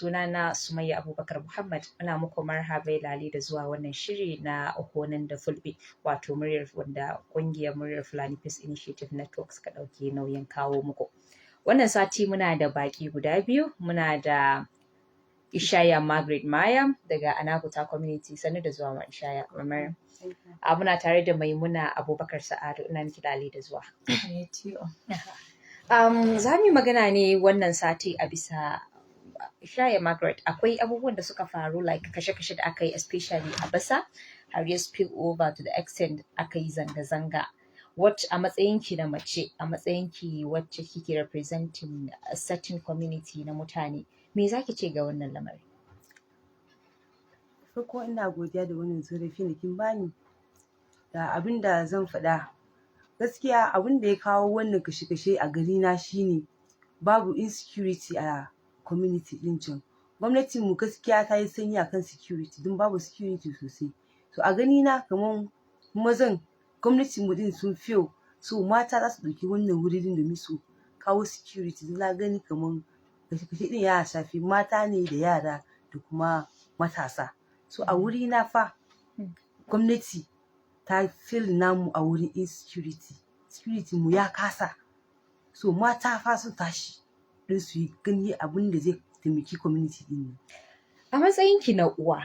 Sunana Sumayya Abubakar Muhammad. Ina muku marhaba lale da zuwa wannan shiri na Honande Fulɓe, wato muryar wanda kungiyar muryar Fulani Peace Initiative Network suka ɗauki nauyin kawo muku. Wannan sati muna da baƙi guda biyu, muna da Ishaya Margaret Mayam daga Anakuta Community, sannu da zuwa ma Ishaya Maryam. A muna tare da Maimuna Abubakar Sa'adu, ina miki lale da zuwa. Za mu yi magana ne wannan sati a bisa Ishaya Margaret, akwai abubuwan da suka faru, like kashe-kashe da aka yi, especially a Basa, har ya spill over to the extent aka yi zanga-zanga. What a matsayinki na mace, a matsayinki wacce kike representing a certain community na mutane, me zaki ce ga wannan lamari? Farko ina godiya da wannan zarafi da kin bani da abin da zan faɗa. Gaskiya, abin da ya kawo wannan kashe-kashe a garina shine babu insecurity a community ɗin can. Gwamnatin mu gaskiya ta yi sanyi akan security, don babu security sosai. To, a ganina kaman mazan gwamnatin mu ɗin sun fail, so mata za su ɗauki wannan wuri ɗin domin su kawo security. Don na gani kaman kashe-kashe ɗin ya shafi mata ne da yara da kuma matasa. So a wurina fa, gwamnati ta fail namu a wurin insecurity. Security mu ya kasa. So mata fa su tashi don su yi gani abin da zai taimaki community ɗin nan. A matsayinki na uwa,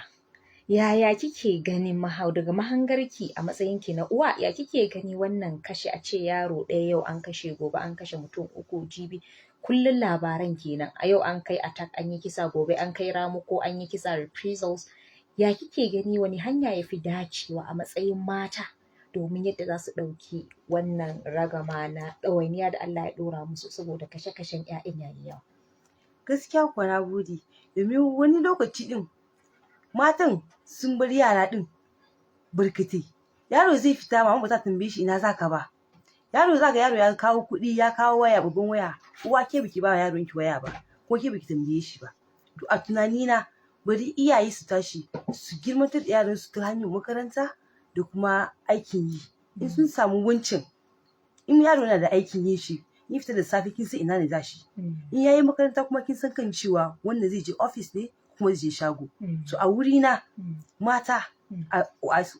yaya kike ganin daga mahangarki a matsayinki na uwa, ya kike gani wannan kashe, a ce yaro ɗaya yau an kashe, gobe an kashe mutum uku, jibi kullum labaran kenan, a yau an kai attack an yi kisa, gobe an kai ramuko an yi kisa, reprisals. Ya kike gani, wani hanya ya fi dacewa a matsayin mata domin yadda za su ɗauki wannan ragama na ɗawainiya da Allah ya ɗora musu, saboda kashe-kashen 'ya'yan yayi yawa? Gaskiya kuwa, na gode. Domin wani lokaci ɗin matan sun bar yara ɗin barkatai. Yaro zai fita, mama ba za ta tambaye shi ina zaka ba. Yaro za ga yaro ya kawo kuɗi, ya kawo waya, babban waya. Uwa, ke baki ba yaron ki waya ba, ko ke baki tambaye shi ba. To, a tunanina, bari iyaye su tashi su girmantar da yaran su ta hanyar makaranta da kuma aikin yi. In sun samu wancan, in yaro yana da aikin yin shi, in fita da safe, kin san ina ne za shi. In yayi makaranta kuma, kin san kan cewa wannan zai je office ne kuma zai je shago. So a wurina, mata a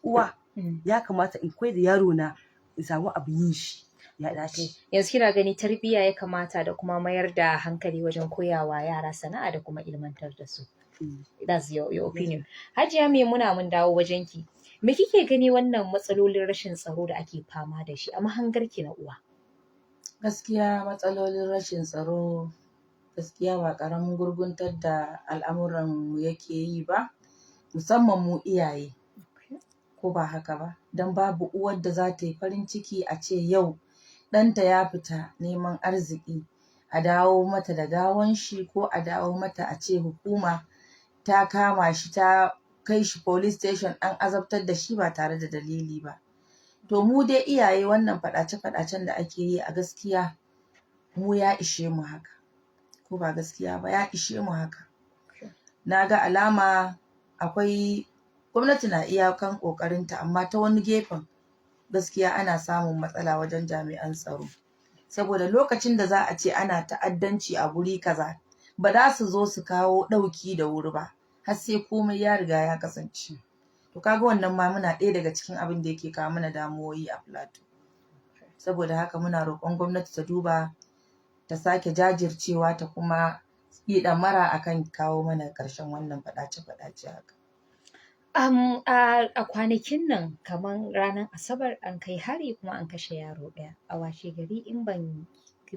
uwa, ya kamata in koyar da yaro na in samu abin yin shi ya dace. Yanzu kina gani tarbiyya ya kamata da kuma mayar da hankali wajen koyawa yara sana'a da kuma ilmantar da su. That's your opinion. Hajiya Maimuna, mun dawo wajenki. Me kike gani wannan matsalolin rashin tsaro da ake fama da shi a mahangarki na uwa? Gaskiya, matsalolin rashin tsaro gaskiya ba ƙaramin gurguntar da al'amuran mu yake yi ba, musamman mu iyaye. Ko ba haka ba? Don babu uwar da za ta yi farin ciki a ce yau ɗanta ya fita neman arziki, a dawo mata da gawan shi, ko a dawo mata a ce hukuma ta kama shi, ta kai shi police station, an azabtar da shi ba tare da dalili ba. To, mu dai iyaye, wannan faɗace-faɗacen da ake yi, a gaskiya mu ya ishe mu haka. Ko ba gaskiya ba, ya ishe mu haka. Na ga alama akwai gwamnati na iyakan ƙoƙarinta, amma ta wani gefen gaskiya ana samun matsala wajen jami'an tsaro. Saboda lokacin da za a ce ana ta'addanci a guri kaza, ba za su zo su kawo ɗauki da wuri ba, har sai komai ya riga ya kasance. To, kaga wannan ma muna ɗaya daga cikin abin da yake kawo mana damuwoyi a Plateau. Saboda haka muna roƙon gwamnati ta duba, ta sake jajircewa, ta kuma yi ɗamara akan kawo mana ƙarshen wannan faɗace-faɗace haka. A kwanakin nan, kamar ranar Asabar, an kai hari kuma an kashe yaro ɗaya. A washe gari, in ban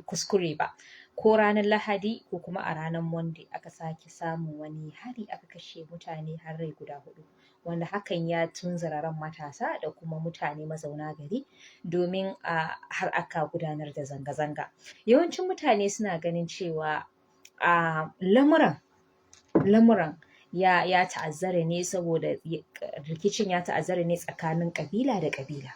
kuskure ba, ko ranar Lahadi ko kuma a ranar Monday, aka sake samun wani hari, aka kashe mutane har rai guda huɗu. Wanda hakan ya tunzura ran matasa da kuma mutane mazauna gari domin a har aka gudanar da zanga-zanga. Yawancin mutane suna ganin cewa a lamuran ya ta'azzara ne saboda rikicin ya ta'azzara ne tsakanin ƙabila da ƙabila.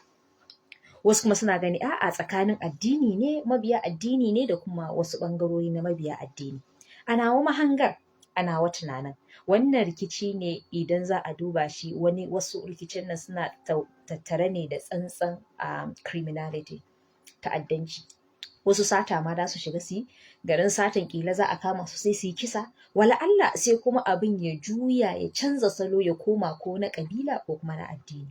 Wasu kuma suna gani a'a, tsakanin addini ne, mabiya addini ne da kuma wasu ɓangarori na mabiya addini. A nawa mahangar, a nawa tunanin, wannan rikici ne idan za a duba shi, wani wasu rikicin nan suna tattare ne da tsantsan criminality, ta'addanci. Wasu sata ma za su shiga su yi, garin satan kila za a kama su sai su yi kisa. Wala Allah sai kuma abin ya juya ya canza salo ya koma ko na kabila ko kuma na addini.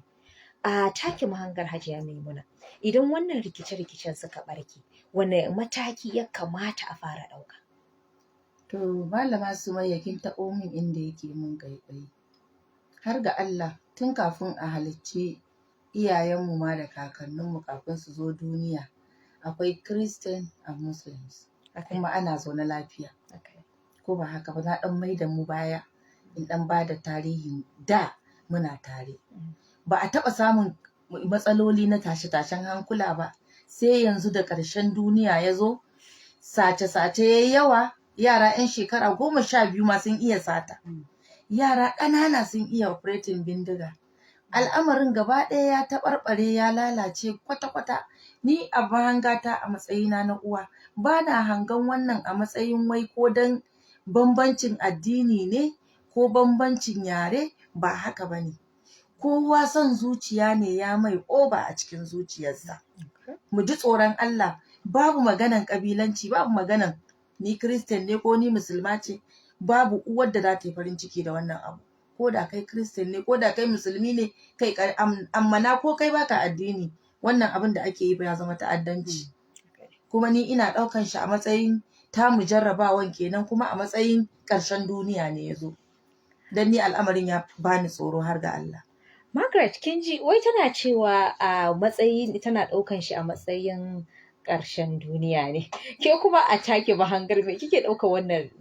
A take mahangar Hajiya Maimuna, idan wannan rikice-rikicen suka barke, wane mataki ya kamata a fara ɗauka? To, Malama Sumayya, kin taɓo min inda yake mun ƙaiƙayi. Har ga Allah, tun kafin a halicci iyayenmu ma da kakanninmu, kafin su zo duniya, akwai Christian and Muslims. Kuma ana zaune lafiya. Ko ba haka ba, na ɗan mai da mu baya in ɗan ba da tarihin da muna tare. Ba a taɓa samun matsaloli na tashe-tashen hankula ba, sai yanzu da ƙarshen duniya ya zo, sace-sace ya yi yawa, yara 'yan shekara 12 ma sun iya sata. Yara ƙanana sun iya operating bindiga. Al'amarin gaba ɗaya ya taɓarɓare, ya lalace kwata-kwata. Ni a mahangata, a matsayina na uwa, ba na hangen wannan a matsayin wai ko don bambancin addini ne ko bambancin yare, ba haka ba ne. Kowa son zuciya ne ya mai over a cikin zuciyarsa. Mu ji tsoron Allah, babu maganan ƙabilanci, babu maganan ni Christian ne ko ni Musulma ce, babu uwar da za ta yi farin ciki da wannan abu. Ko da kai Christian ne, ko da kai Musulmi ne, kai amma na ko kai baka addini, wannan abin da ake yi ba ya zama ta'addanci. Kuma ni ina ɗaukan shi a matsayin tamu jarrabawan kenan, kuma a matsayin ƙarshen duniya ne ya zo. Don ni al'amarin ya bani tsoro, har ga Allah. Margaret, kin ji wai tana cewa a matsayin tana ɗaukan shi a matsayin ƙarshen duniya ne. Ke kuma a take mahangar, me kike ɗauka wannan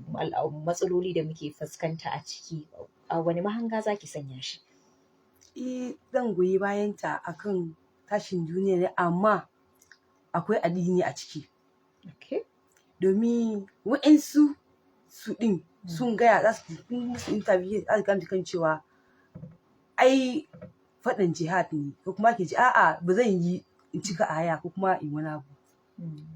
matsaloli da muke fuskanta a ciki, a wani mahanga zaki sanya shi? Eh, zan goyi bayanta akan tashin duniya ne, amma akwai addini a ciki. Domin waɗansu su ɗin sun gaya, za su musu interview, za su gaya kan cewa ai faɗin jihad ne, ko kuma ke ji a'a, ba zan yi in cika aya ko kuma in wani abu.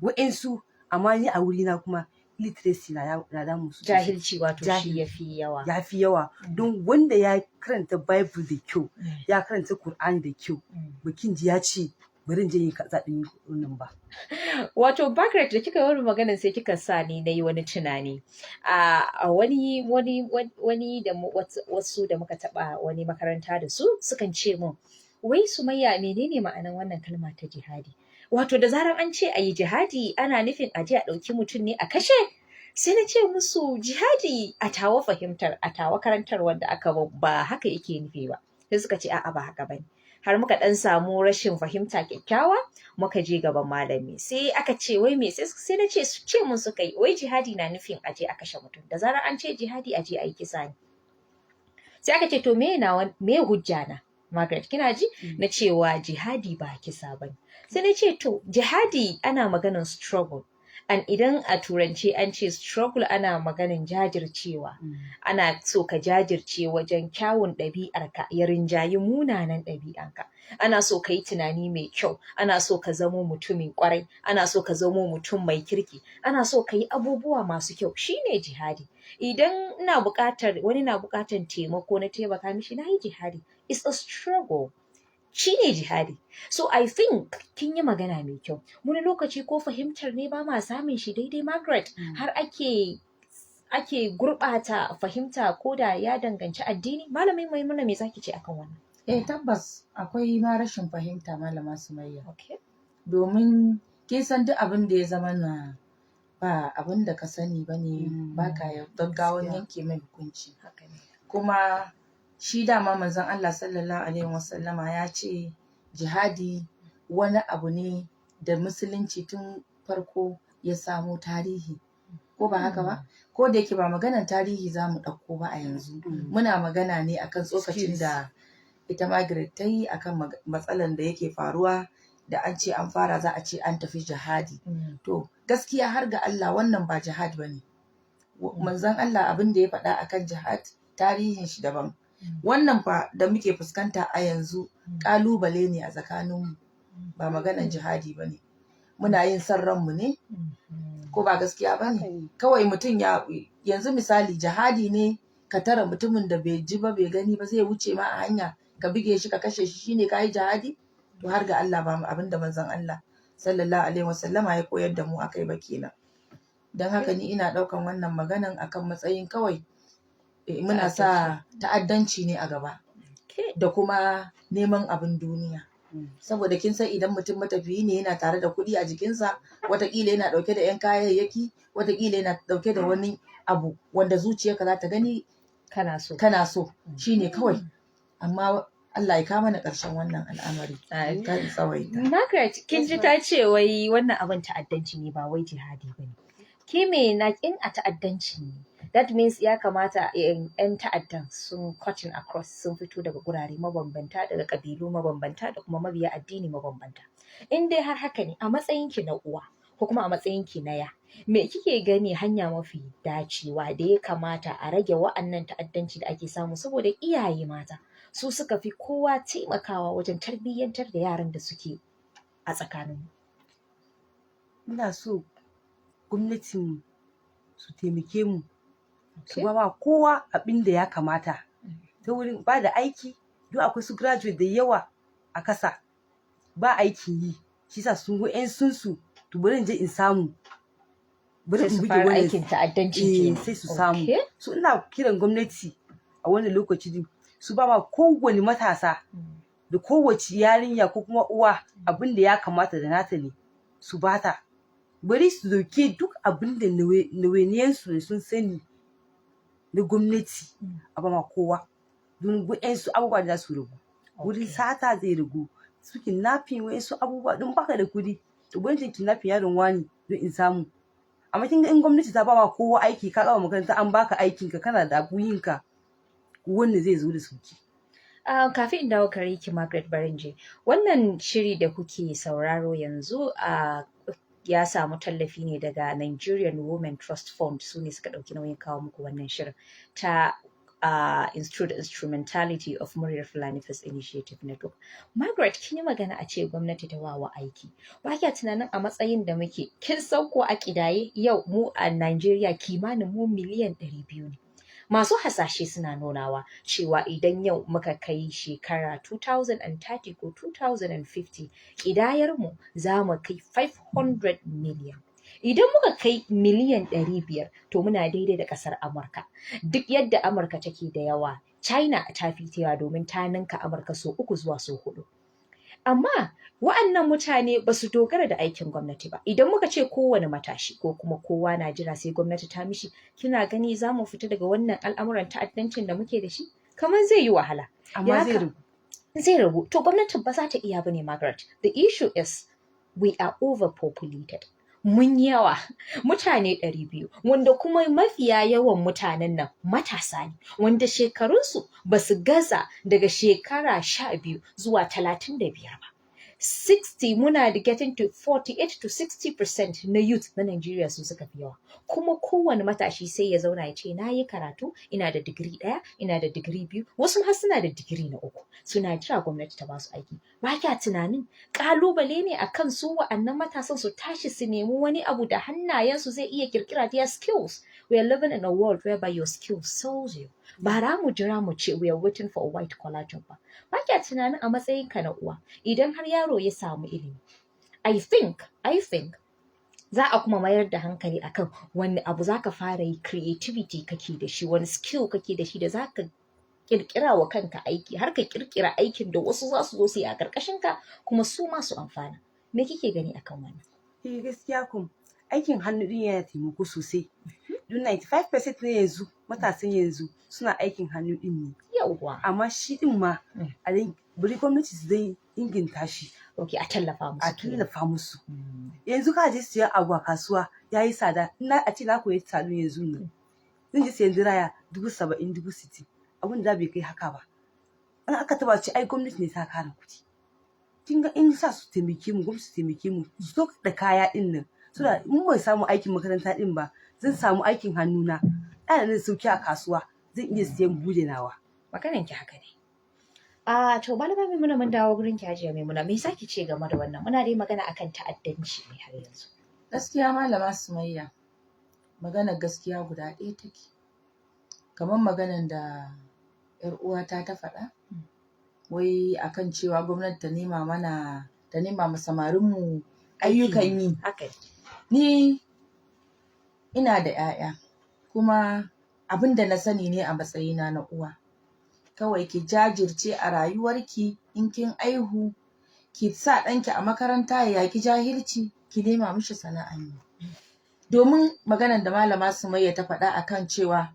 Waɗansu, amma ni a wurina kuma illiteracy na damun su. Jahilci wato shi ya fi yawa. Ya fi yawa, don wanda ya karanta Bible da kyau, ya karanta Qur'ani da kyau, bakin ji ya ce bari in je yi kaza din wannan ba. Wato Margaret, da kika yi wani magana sai kika sa ni na yi wani tunani. A wani da wasu da muka taba wani makaranta da su sukan ce mun, "Wai Sumayya, menene ma'anan wannan kalma ta jihadi? Wato da zarar an ce a yi jihadi, ana nufin a je a ɗauki mutum ne a kashe?" Sai na ce musu jihadi a tawa fahimtar, a tawa karantar wanda aka ba haka yake nufi ba. Sai suka ce a'a, ba haka bane. Har muka ɗan samu rashin fahimta kyakkyawa, muka je gaban malami, sai aka ce wai me, sai na ce su ce mun suka yi wai jihadi na nufin aje a kashe mutum, da zarar an ce jihadi aje a yi kisa ne. Sai aka ce to me na me hujja na? Margaret, kina ji na cewa jihadi ba kisa bane. Sai na ce to jihadi ana maganan struggle, and idan a turance an ce struggle, ana maganin jajircewa. Ana so ka jajirce wajen kyawun ɗabi'arka ya rinjayi munanan ɗabi'anka. Ana so ka yi tunani mai kyau, ana so ka zamo mutumin kwarai, ana so ka zamo mutum mai kirki, ana so ka yi abubuwa masu kyau, shine jihadi. Idan ina buƙatar wani na buƙatar taimako, na taimaka mishi, na yi jihadi. It's a struggle, shine jihadi. So I think kin yi magana mai kyau. Wani lokaci ko fahimtar ne ba ma samun shi daidai, Margaret, har ake gurɓata fahimta ko da ya danganci addini. Malamin Maimuna, me zaki ce akan wannan? Eh, tabbas akwai ma rashin fahimta, Malama Sumayya. Domin kin san duk abin da ya zama na ba abin da ka sani ba ne, ba ka gaggawan yanke mai hukunci. Haka ne. Kuma shi dama Manzon Allah sallallahu alaihi wasallama ya ce jihadi wani abu ne da Musulunci tun farko ya samo tarihi. Ko ba haka ba? Ko da yake ba maganan tarihi za mu ɗauko ba a yanzu. Muna magana ne akan tsokacin da ita Margaret ta yi akan matsalan da yake faruwa, da an ce an fara za a ce an tafi jihadi. To gaskiya, har ga Allah, wannan ba jihad ba ne. Manzon Allah abin da ya faɗa akan jihad, tarihin shi daban. Wannan fa da muke fuskanta a yanzu ƙalubale ne a tsakaninmu, ba maganan jihadi ba ne. Muna yin son ranmu ne, ko ba gaskiya ba ne? Kawai mutum ya yanzu misali, jihadi ne ka tara mutumin da bai ji ba bai gani ba, zai wuce ma a hanya, ka buge shi ka kashe shi, shine ka yi jihadi? To har ga Allah, ba abin da Manzon Allah Sallallahu alaihi wasallama ya koyar da mu akai ba kenan. Don haka ni ina ɗaukan wannan maganan akan matsayin kawai muna sa ta'addanci ne a gaba da kuma neman abin duniya. Saboda kin san idan mutum matafiyi ne, yana tare da kuɗi a jikinsa, watakila yana ɗauke da 'yan kayayyaki, watakila yana ɗauke da wani abu wanda zuciyarka za ta gani kana so. Kana so, shine kawai. Amma Allah ya kawo mana ƙarshen wannan al'amari. Kar in tsawaita. Margaret, kin ji ta ce wai wannan abin ta'addanci ne, ba wai jihadi ba ne. Ke me na in a ta'addanci ne? That means ya kamata 'yan ta'addan sun cutting across, sun fito daga gurare mabambanta, daga ƙabilu mabambanta, da kuma mabiya addini mabambanta. In dai har haka ne, a matsayin ki na uwa ko kuma a matsayin ki na ya, me kike gani hanya mafi dacewa da ya kamata a rage wa'annan ta'addanci da ake samu? Saboda iyaye mata su suka fi kowa taimakawa wajen tarbiyyantar da yaran da suke a tsakaninmu. Ina so gwamnatin su taimake mu, su ba kowa abin da ya kamata ta wurin ba da aiki, don akwai su graduate da yawa a kasa ba aikin yi. Shi sa sun ga 'yan sunsu, to bari in je in samu, bari Sai in su buge fara wannan. aikin ta'addanci kenan. Sai su samu. So ina kiran gwamnati a wannan lokaci din su ba ma kowane matasa da kowace yarinya ko kuma uwa abin da ya kamata da nata ne su bata. Bari su dauke duk abin da nawainiyansu da sun sani na gwamnati a ba ma kowa, don wa'yansu abubuwa da za su ragu wurin sata zai ragu, su kidnapping, wa'yansu abubuwa, don baka da kuɗi, to bari in kidnapping yaron wani don in samu. Amma kin ga in gwamnati ta ba ma kowa aiki, ka gama makaranta an baka aikin ka, kana da abun yin ka, wannan zai zo da sauki. Kafin in dawo gare ki, Margaret Barinje, wannan shiri da kuke sauraro yanzu ya samu tallafi ne daga Nigerian Women Trust Fund. Su ne suka ɗauki nauyin kawo muku wannan shirin ta through the instrumentality of Muryar Fulani First Initiative Network. Margaret, kin yi magana a ce gwamnati ta wawa aiki. Ba kya tunanin a matsayin da muke, kin san ko a ƙidaye yau mu a Nigeria kimanin mu miliyan 200 ne. Masu hasashe suna nunawa cewa idan yau muka kai shekara 2030 ko 2050, ƙidayarmu za mu kai 500 million. Idan muka kai miliyan 500, to muna daidai da ƙasar Amurka. Duk yadda Amurka take da yawa, China ta fi ta yawa, domin ta ninka Amurka sau uku zuwa sau hudu. Amma wa'annan mutane ba su dogara da aikin gwamnati ba. Idan muka ce kowane matashi ko kuma kowa na jira sai gwamnati ta mishi, kina gani za mu fita daga wannan al'amuran ta'addancin da muke da shi? Kamar zai yi wahala. Amma zai ragu. Zai ragu. To gwamnatin ba za ta iya bane, Margaret. The issue is we are overpopulated. Mun yawa, mutane 200, wanda kuma mafiya yawan mutanen nan matasa ne, wanda shekarunsu ba su gaza daga shekara 12 zuwa 35 ba. 60, muna da getting to 48 to 60% na youth na Nigeria su suka fi yawa. Kuma kowane matashi sai ya zauna ya ce, "Na yi karatu, ina da digiri ɗaya, ina da digiri biyu," wasu har suna da digiri na uku, suna jira gwamnati ta ba su aiki. Ba kya tunanin ƙalubale ne akan su wa'annan matasan su tashi su nemi wani abu da hannayensu zai iya kirkira, their skills? We are living in a world whereby your skills sells you. Ba ra mu jira mu ce we are waiting for a white collar job ba. Ba kya tunanin a matsayin ka na uwa, idan har yaro ya samu ilimi, I think za a kuma mayar da hankali akan wani abu za ka fara yi, creativity kake da shi, wani skill kake da shi da za ka kirkira wa kanka aiki, har ka kirkira aikin da wasu za su zo su yi a ƙarƙashin ka, kuma su ma su amfana. Me kike gani akan wannan? Eh, gaskiya kam aikin hannu din yana taimako sosai, don 95% na yanzu matasan yanzu suna aikin hannu din ne. Amma shi din ma a dai bari gwamnati su dai inganta shi. Ok, a tallafa musu A kenan. tallafa musu. Yanzu ka je siyan abu a kasuwa ya yi tsada. Ina a ce na koyi salon yanzu ne, zan je siyan dryer 70,000, 60,000, abin da bai kai haka ba. In aka taba ce ai gwamnati ne ta kara kuɗi. Kin ga in sa su taimake mu, gwamnati su taimake mu, su zo da kaya din nan, so da in ban samu aikin makaranta din ba, zan samu aikin hannuna ɗana da sauki a kasuwa, zan iya siyan bude nawa. Maganan ki haka ne. A to, Malama Maimuna, mun dawo gurin ki. Hajiya Maimuna, me zaki ce game da wannan? Muna dai magana akan ta'addanci ne har yanzu. Gaskiya, Malama Sumayya, maganar gaskiya guda ɗaya take. Kamar maganar da 'yar uwata ta faɗa, wai akan cewa gwamnati ta nema mana, ta nema ma samarinmu Ayyukan yi. Haka ne. Ni ina da 'ya'ya, kuma abin da na sani ne a matsayina na uwa, kawai ki jajirce a rayuwarki. In kin aihu, ki sa ɗanki a makaranta ya yaƙi jahilci, ki nema mishi sana'an yi. Domin maganar da Malama Sumayya ta faɗa akan cewa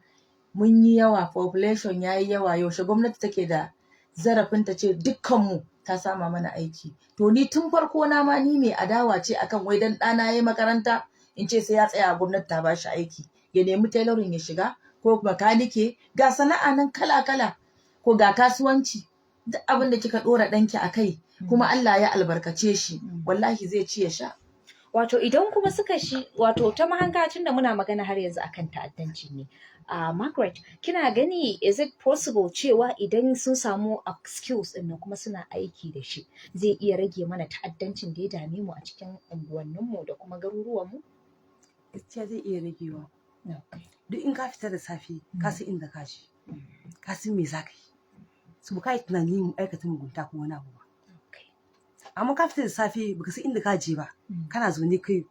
mun yi yawa, population ya yi yawa, yaushe gwamnati take da zarafin ta ce dukkanmu ta sama mana aiki? To, ni tun farko na ma ni mai adawa ce akan wai dan ɗana ya yi makaranta in ce sai ya tsaya a gwamnati ta bashi aiki. Ya nemi tailoring ya shiga, ko makanike, ga sana'a nan kala kala, ko ga kasuwanci. Duk abin da kika ɗora ɗanki a kai kuma Allah ya albarkace shi, wallahi zai ci ya sha. Wato idan kuma suka shi, wato ta mahanga, tun da muna magana har yanzu akan ta'addanci ne. Margaret, kina gani is it possible cewa idan sun samu skills ɗin nan kuma suna aiki da shi, zai iya rage mana ta'addancin da ya dame mu a cikin unguwanninmu da kuma garuruwanmu? Gaskiya zai iya ragewa. Duk in ka fita da safe, ka san inda ka je, ka san me za ka yi, so ba ka yi tunanin aikata mugunta ko wani abu ba. Amma ka fita da safe, baka san inda ka je ba, kana zaune kai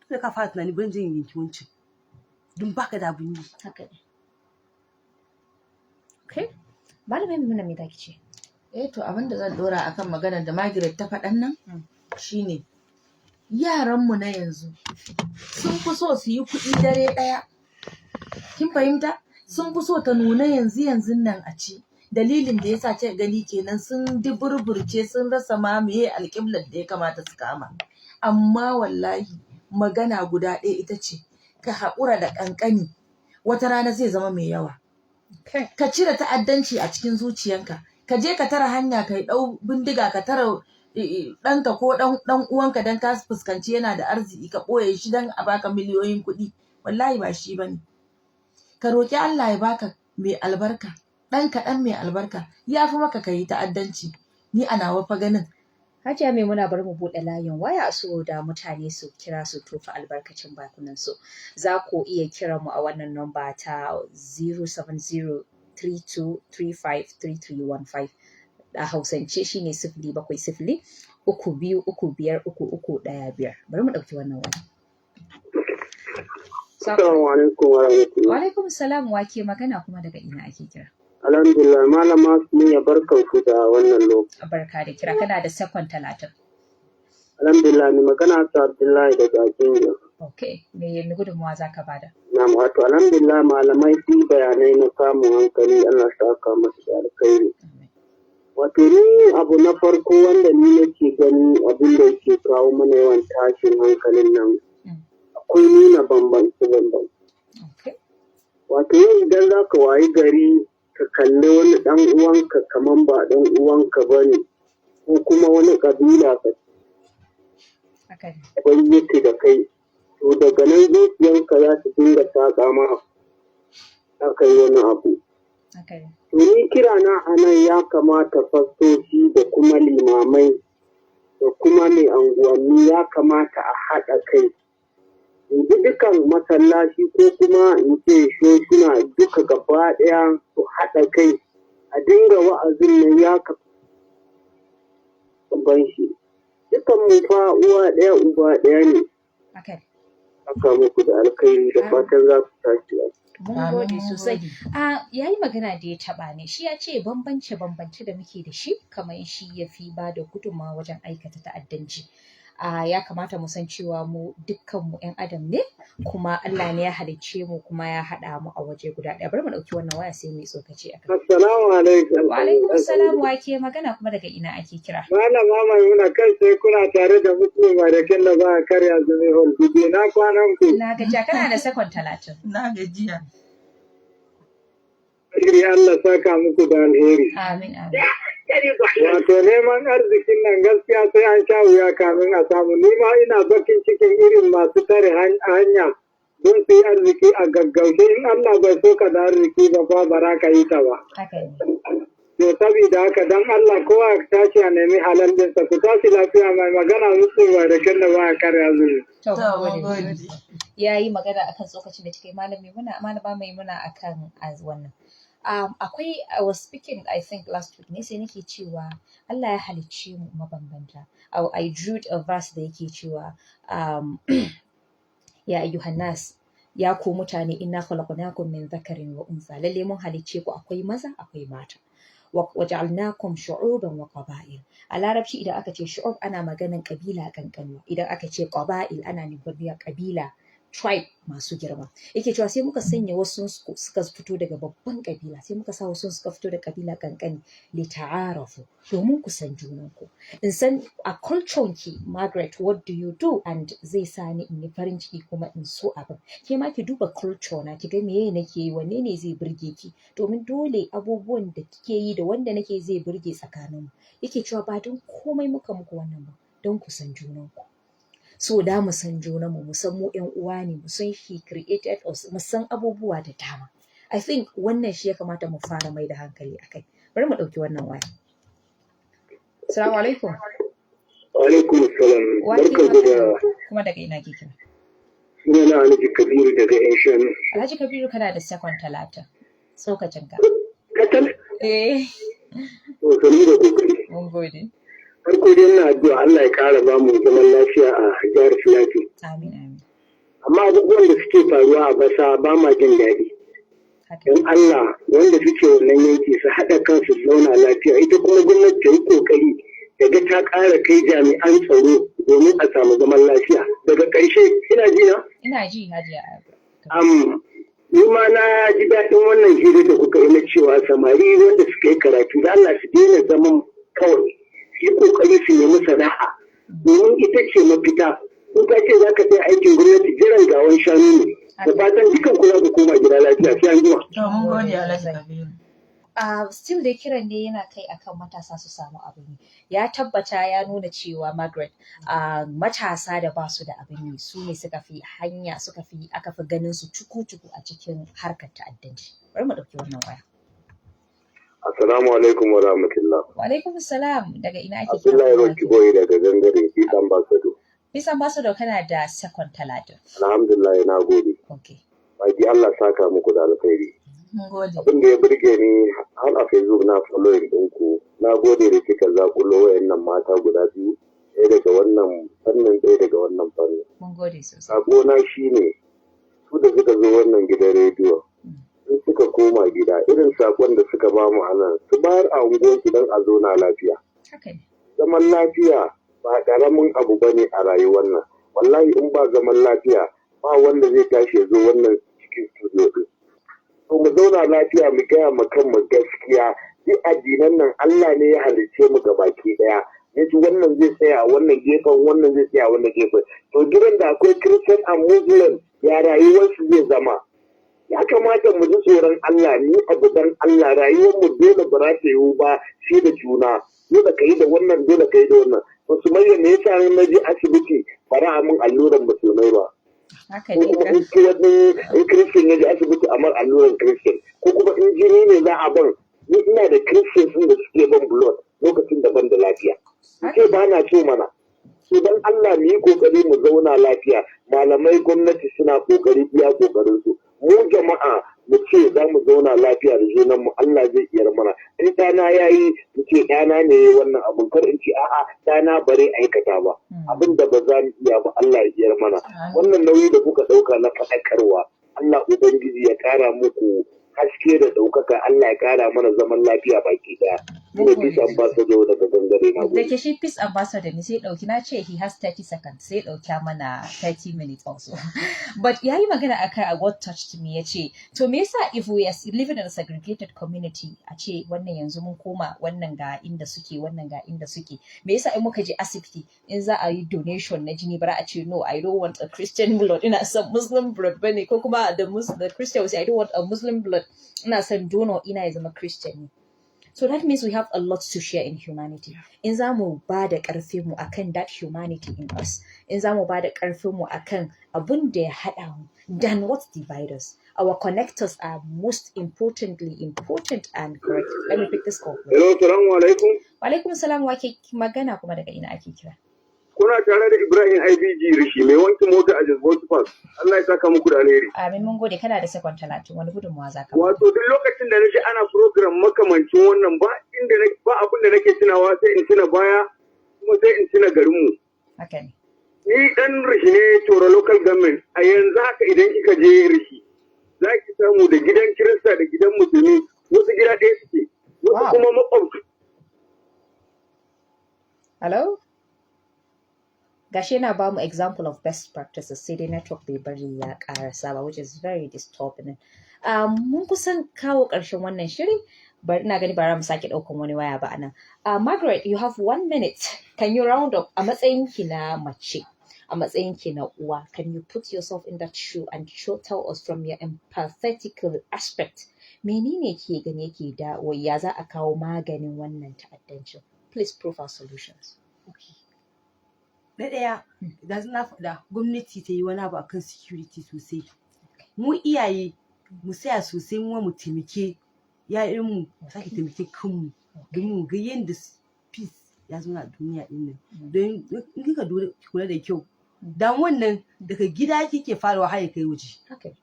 dole ka fara tunani, bari in je in yanki wancan, don baka da abun yi. Haka ne. Okay. Malamin Maimuna, me zaki ce? Eh, to, abin da zan dora akan maganar da Margaret ta faɗan nan shine yaranmu na yanzu sun fi so su yi kuɗi dare ɗaya. Kin fahimta? Sun fi so ta nuna yanzu yanzun nan a ci. Dalilin da yasa kika gani kenan sun duburburce, sun rasa ma meye alƙiblar da ya kamata su kama. Amma wallahi magana guda ɗaya ita ce, ka haƙura da ƙanƙani, wata rana zai zama mai yawa. Ka cire ta'addanci a cikin zuciyanka. Ka je ka tara hanya, ka ɗau bindiga ka tara ɗanka ko ɗan uwanka don ka fuskanci yana da arziki, ka ɓoye shi don a baka miliyoyin kuɗi. Wallahi ba shi bane. Ka roƙi Allah ya baka mai albarka, ɗan kaɗan mai albarka, ya fi maka ka yi ta'addanci. Ni a nawa fa ganin. Hajiya Maimuna, bari mu buɗe layin waya so da mutane su kira su tofa albarkacin bakunan su. Za ku iya kiran mu a wannan namba ta 07032353315. A Hausance shine 07032353315. Bari mu ɗauki wannan waya. Assalamu alaikum wa rahmatullah. Wa alaikum salam, wa ke magana kuma daga ina ake kira? Alhamdulillah, Malama Sumayya, barkan ku da wannan lokaci. Barka da kira, kana da sakon 30. Alhamdulillah, ni magana ta Abdullahi daga Jinja. Ok, me gudunmawa za ka bada? Na'am, wato alhamdulillah, malamai su yi bayanai na samun hankali, Allah saka masu da alkhairi. Wato ni abu na farko wanda ni nake gani abin da yake kawo mana yawan tashin hankalin nan, akwai nuna bambance bambance. Wato yau idan za ka wayi gari ka kalli wani ɗan uwanka kaman ba ɗan uwanka ba ne, ko kuma wani ƙabila ka Haka ne. daban yake da kai, to daga nan zuciyanka za ta dinga saƙa ma aka yi wani abu. Haka ne. To, ni kira na a nan, ya kamata fastoci da kuma limamai da kuma mai anguwanni, ya kamata a haɗa kai. In ji dukan masallaci ko kuma in ce shosuna duka gaba ɗaya su haɗa kai a dinga wa'azin nan, ya ban shi. Dukan mu fa uwa ɗaya uba ɗaya ne. Haka ne. Haka muku da alkhairi, da fatan za ku tashi lafiya. Mun Amin, gode mun sosai. gode. A ya yi magana da ya taɓa ne, shi ya ce bambance-bambance da muke da shi kamar shi ya fi ba da gudunmawa wajen aikata ta'addanci. A ya kamata mu san cewa mu dukkanmu 'yan adam ne, kuma Allah ne ya halicce mu kuma ya haɗa mu a waje guda ɗaya. Bari mu ɗauki wannan waya sai mu yi tsokaci a kai. Assalamu alaikum. Wa alaikum salam, wa ke magana kuma daga ina ake kira? Malama Maimuna, kai sai kuna tare da Muslim da Kella ba a karya zumi hol bibi na kwanan ku. Na gajiya, kana da sakon 30. Na gajiya. Alheri, Allah saka muku da alheri. Amin, amin. Wato neman arzikin nan gaskiya sai an sha wuya kamin a samu. Ni ma ina bakin cikin irin masu tare hanya don su yi arziki a gaggauce. In Allah bai so ka da arziki ba fa, bara ka yi ta ba. Haka ne. To, saboda haka dan Allah kowa ya tashi a nemi halal ɗinsa. Ku tashi lafiya, mai magana Muslim da Kella ba a karya zumi. To, To, mun mun gode. gode. Ya yi magana akan tsokacin da kika yi, malami muna, Malama Maimuna, akan wannan. Akwai, I was speaking, I think last week ne, sai nake cewa Allah ya halicce mu mabambanta. I drew a verse da yake cewa "Ya ayyuhan nas, ya ku mutane, inna khalaqnakum min dhakarin wa unsa." Lalle mun halicce ku akwai maza akwai mata. Waja'alnakum shu'uban wa qaba'il. A Larabci idan aka ce shu'ub, ana maganan kabila kankanwa. Idan aka ce qaba'il, ana nufin kabila, tribe masu girma. Yake cewa sai muka sanya wasu suka fito daga babban kabila, sai muka sa wasu suka fito da kabila kankani, li ta'arafu, domin ku san junanku. In san a culture ki, Margaret, what do you do, and zai sa ni in yi farin ciki kuma in so abin. Ke ma ki duba culture na, ki ga meye nake yi, wanne ne zai burge ki, domin dole abubuwan da kike yi da wanda nake zai burge tsakaninmu. Yake cewa ba don komai muka muku wannan ba, don ku san junanku. So da mu san junanmu, mu san mu ƴan uwa ne, mu san he created us, mu san abubuwa da dama. I think wannan shi ya kamata mu fara mai da hankali akai. Bari mu ɗauki wannan waya. Assalamu alaikum. Alaikum salam. Wa ke Barkan ku da magana kuma daga ina ke kira? Sunana Alhaji Kabiru daga yan shanu. Alhaji Kabiru, kana da second 30, tsokacin ka. Katal? Eh. To, sanu da kokari. Mun gode. Farko dai ina addu'a Allah ya kara ba mu zaman lafiya a jihar Filato. Amin, amin. Amma abubuwan da suke faruwa a basa ba ma jin daɗi. Don Allah, wanda suke wannan yanki su haɗa kansu su zauna lafiya, ita kuma gwamnati ta yi ƙoƙari daga ta ƙara kai jami'an tsaro domin a samu zaman lafiya. Daga ƙarshe, ina ji na? Ina ji, Hajiya. Ni ma na ji daɗin wannan hira da kuka yi na cewa samari wanda suka yi karatu, da Allah su daina zaman kawai, su yi ƙoƙari su nemi sana'a domin ita ce mafita. In ka ce za ka sai aikin gwamnati, jiran gawan shanu ne. Da fatan dukan ku za ku koma gida lafiya, sai an jima. To, mun gode, Alhaji Kabiru. Still dai kiran ne yana kai akan matasa su samu abin yi. Ya tabbata ya nuna cewa, Margaret, matasa da ba su da abin yi su ne suka fi hanya, suka fi aka fi ganin su cuku-cuku a cikin harkar ta'addanci. Bari mu ɗauki wannan waya. Assalamu alaikum wa rahmatullah. Wa alaikum salam, daga ina ake kira? Abdullahi Roki Boy daga Gangare, Peace Ambassador. Peace Ambassador, kana da second 30. Alhamdulillah, na gode. Okay. Baki Allah saka muku da alkhairi. Mun gode. Abin da ya burge ni, har a Facebook na following ɗinku. Na gode da kika zaƙulo wayannan mata guda biyu. Ɗaya daga wannan fannin, ɗaya daga wannan fannin. Mun gode sosai. Sakona shine, su da suka zo wannan gidan rediyo, in suka koma gida, irin sakon da suka ba mu a nan su bayar a unguwarsu don a zauna lafiya. Haka ne. Zaman lafiya ba ƙaramin abu ba ne a rayuwar nan. Wallahi in ba zaman lafiya, ba wanda zai tashi ya zo wannan cikin studio ɗin. To, mu zauna lafiya, mu gaya ma kanmu gaskiya. Duk addinan nan Allah ne ya halicce mu gabaki ɗaya. Ya ci wannan zai tsaya a wannan gefen, wannan zai tsaya a wannan gefen. To, gidan da akwai Christian and Muslim, ya rayuwarsu zai zama? Ya kamata mu ji tsoron Allah ni abu dan Allah. Rayuwar mu dole ba za ta yiwu ba shi da juna. Dole ka yi da wannan, dole ka yi da wannan. To Sumayya, me yasa na je asibiti ba za a min alluran musulmai ba? Haka Ko ne kuma ka. in Christian ya je asibiti a mar alluran Christian, ko kuma in jini ne za a ban, ni ina da Christian sun da suke ban blood lokacin da ban da lafiya, in ce ba na so mana. So dan Allah mu yi kokari mu zauna lafiya. Malamai, gwamnati suna kokari iya kokarin su. Mu jama'a mu ce za mu zauna lafiya da junan mu, Allah zai iyar mana. In ɗana ya yi, mu ce ɗana ne ya yi wannan abun, kar in ce a'a, ɗana bare aikata ba. Abin da ba za mu iya ba, Allah ya iyar mana. Wannan nauyi da kuka ɗauka na faɗakarwa, Allah Ubangiji ya ƙara muku haske da ɗaukaka, Allah ya ƙara mana zaman lafiya baki ɗaya. Mun Ina gode Peace sosai. Ambassador daga Gangare, na Da gode. ke shi Peace Ambassador ne, sai ɗauki, na ce he has 30 seconds, sai ɗauki mana 30 minutes also. But ya yi magana akan what touched me, ya ce, to me yasa if we are living in a segregated community, a ce wannan yanzu mun koma wannan ga inda suke, wannan ga inda suke, me yasa in muka je asibiti, in za a yi donation na jini, bara a ce, "No, I don't want a Christian blood, ina son Muslim blood" bane, ko kuma the Christian will say, "I don't want a Muslim blood, ina son donor ina ya zama Christian ne"? So that means we have a lot to share in humanity. In za mu ba da ƙarfinmu akan that humanity in us, in za mu ba da ƙarfinmu akan abun da ya haɗa mu, than what divide us. Our connectors are most importantly important and correct. Let me pick this call, please. Hello, salamu alaikum. Wa alaikum salam, wa ke magana kuma daga ina ake kira? Kuna Kuna tare da Ibrahim IBG Rishi, mai wankin mota a Jos Park. Allah ya saka muku da alheri. Amin, mun gode. Kana da second 30, wani gudunmawa za ka bada? Wato duk lokacin da naji ana program makamancin wannan, ba inda ba abin da nake tunawa sai in tuna baya, kuma sai in tuna garinmu. Haka ne. Ni dan Rishi ne, Toro Local Government. A yanzu haka idan kika je Rishi, za ki samu da gidan Kirista da gidan Musulmi wasu gida ɗaya suke, wasu kuma makwabta. Hello? Gashi yana ba mu example of best practices, sai dai network bai bari ya karasa ba, which is very disturbing. Mun kusan kawo ƙarshen wannan shiri. Bari ina gani bara mu sake ɗaukan wani waya ba anan. Margaret, you have one minute. Can you round up a matsayin ki na mace, a matsayin ki na uwa? Can you put yourself in that shoe and tell us from your empathetical aspect, menene ke gani yake da ya za a kawo maganin wannan ta'addancin? Please proffer solutions. Okay. Na ɗaya, da na faɗa, gwamnati ta yi wani abu akan security sosai. Mu iyaye mu tsaya sosai, mu mu taimake ‘ya'yanmu, mu sake taimake kanmu don mu ga yadda peace ya zauna a duniya ɗin nan. Don in kika kula da kyau, damuwan nan daga gida kike farawa har ya kai waje. Okay.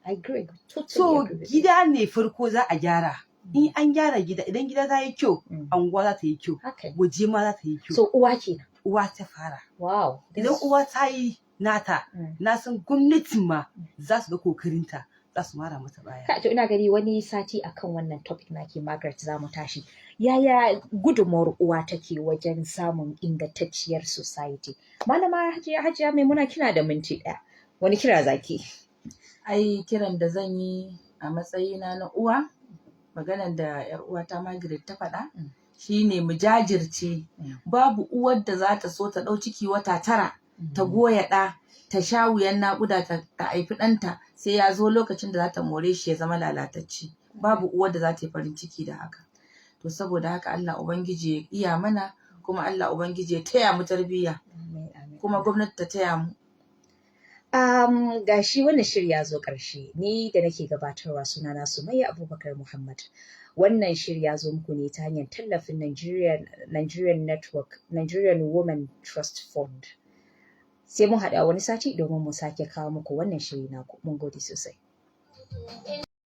I agree. Totally So agree with you. gida ne farko za a gyara. In an gyara gida, idan gida ta yi kyau, anguwa za ta yi kyau, waje ma za ta yi kyau. So uwa kenan. Uwa ta fara. Idan uwa ta yi nata, na san gwamnatin ma za su ga kokarinta, za su mara mata baya. To ina gani wani sati akan wannan topic naki, Margaret, za mu tashi. Yaya gudunmawar uwa take wajen samun ingantacciyar society? Malama Hajiya Maimuna, kina da minti 1. Wani kira zaki? Ai kiran da zan yi a matsayina na uwa, maganan da yar uwata Margaret ta faɗa shine mu jajirce. Babu uwar da za ta so ta ɗau ciki wata 9, ta goya ɗa, ta sha wuyan naƙuda, ta haifi ɗanta, sai ya zo lokacin da za ta more shi ya zama lalatacce. Babu uwar da za ta yi farin ciki da haka. To saboda haka, Allah Ubangiji ya iya mana, kuma Allah Ubangiji ya taya mu tarbiyya, Amin, amin. kuma gwamnati ta taya mu. Gashi wannan shiri ya zo ƙarshe. Ni da nake gabatarwa, sunana Sumayya Abubakar Muhammad. Wannan shiri ya zo muku ne ta hanyar tallafin Nigerian Network, Nigerian Women Trust Fund. Sai mun haɗu a wani sati domin mu sake kawo muku wannan shiri naku. Mun gode sosai.